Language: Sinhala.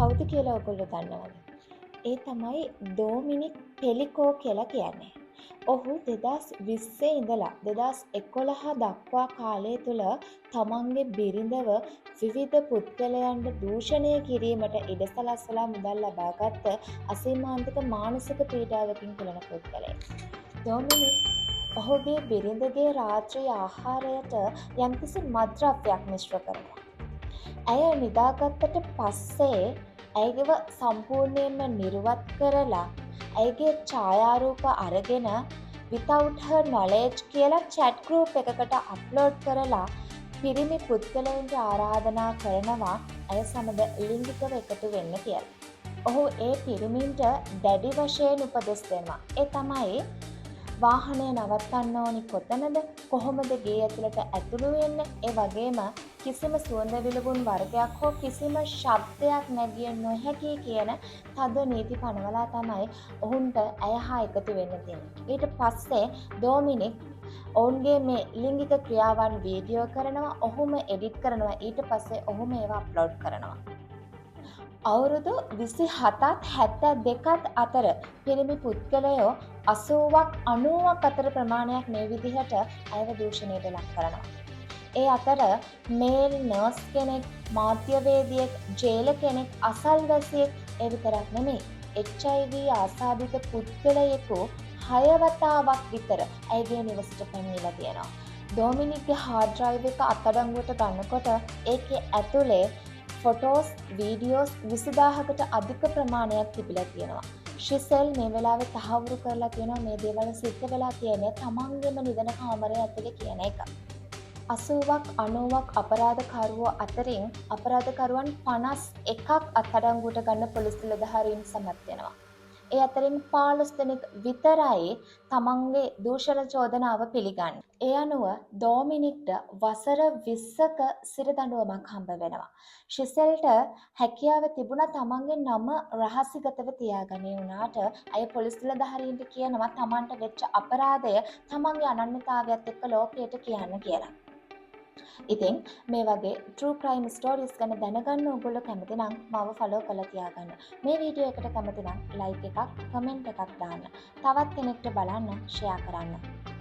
කවුද කියලා ඔයගොල්ලෝ දන්නවද? ඒ තමයි ඩොමිනික් පෙලිකෝ කියලා කියන්නේ. ඔහු 2020 ඉඳලා 2011 දක්වා කාලය තුළ තමන්ගේ බිරිඳව විවිධ පුද්ගලයන්ට දූෂණය කිරීමට ඉඩ සලස්වලා මුදල් ලබාගත්ත අසීමාන්තික මානසික පීඩාවකින් පෙළෙන පුද්ගලයෙක්. ඩොමිනික් ඔහුගේ බිරිඳගේ රාත්‍රී ආහාරයට යම්කිසි මත්ද්‍රව්‍යයක් මිශ්‍ර කරනවා. ඇය නිදාගත්තට පස්සේ ඇයව සම්පූර්ණයෙන්ම නිරුවත් කරලා ඇයගේ ඡායාරූප අරගෙන "without her knowledge" කියලා චැට් ගෲප් එකකට අප්ලෝඩ් කරලා පිරිමි පුද්ගලයින්ට ආරාධනා කරනවා ඇය සමග ලිංගිකව එකතු වෙන්න කියලා. ඔහු ඒ පිරිමින්ට දැඩි වශයෙන් උපදෙස් දෙනවා. ඒ තමයි වාහනය නවත්තන්න ඕනි කොතනද, කොහොමද ගේ ඇතුළට ඇතුළු වෙන්නේ, ඒ වගේම කිසිම සුවඳ විලවුන් වර්ගයක් හෝ කිසිම ශබ්දයක් නැගිය නොහැකි කියන තද නීති පනවලා තමයි ඔවුන්ට ඇය හා එකතු වෙන්න දෙන්නේ. ඊට පස්සේ ඩොමිනික් ඔවුන්ගේ මේ ලිංගික ක්‍රියාවන් වීඩියෝ කරනවා, ඔහුම එඩිට් කරනවා, ඊට පස්සේ ඔහුම ඒවා අප්ලෝඩ් කරනවා. අවුරුදු 27ත් 72ත් අතර පිරිමි පුද්ගලයෝ 80ක් 90ක් අතර ප්‍රමාණයක් මේ විදිහට ඇයව දූෂණයට ලක් කරනවා. ඒ අතර මේල් නර්ස් කෙනෙක්, මාධ්‍යවේදියෙක්, ජේලර් කෙනෙක්, අසල්වැසියෙක්, ඒ විතරක් නෙමෙයි, HIV ආසාදිත පුද්ගලයෙකු හය වතාවක් විතර ඇයගේ නිවසට පැමිණිලා තියෙනවා. ඩොමිනික්ගේ හાર્ඩ් ඩ්‍රයිව් එක අත්අඩංගුවට ගන්නකොට ඒකේ ඇතුලේ ෆොටෝස්, වීඩියෝස් 20,000කට අධික ප්‍රමාණයක් තිබිලා තියෙනවා. ශිසෙල් මේ වෙලාවේ තහවුරු කරලා තියෙනවා මේ දේවල් සිද්ධ වෙලා තියෙන්නේ තමන්ගේම නිදන කාමරය ඇතුලේ කියන එක. 80ක් 90ක් අපරාධකරුවෝ අතරින් අපරාධකරුවන් 51ක් අත්අඩංගුවට ගන්න පොලිස් නිලධාරීන් සමත් වෙනවා. ඒ අතරින් 15 දෙනෙක් විතරයි තමන්ගේ දූෂණ චෝදනාව පිළිගන්නේ. ඒ අනුව ඩොමිනික්ට වසර 20ක සිර දඬුවමක් හම්බ වෙනවා. ශිසෙල්ට හැකියාව තිබුණා තමන්ගේ නම රහසිගතව තියාගන්න. ඒ වුණාට ඇය පොලිස් නිලධාරීන්ට කියනවා තමන්ට වෙච්ච අපරාධය තමන්ගේ අනන්‍යතාවයත් එක්ක ලෝකයට කියන්න කියලා. ඉතින් මේ වගේ ට්‍රූ ක්‍රයිම් ස්ටෝරීස් ගැන දැනගන්න ඔයගොල්ලෝ කැමති නම් මාව ෆලෝ කරලා තියාගන්න. මේ වීඩියෝ එකට කැමති නම් ලයික් එකක්, කමෙන්ට් එකක් දාන්න. තවත් කෙනෙක්ට බලන්න ෂෙයා කරන්න.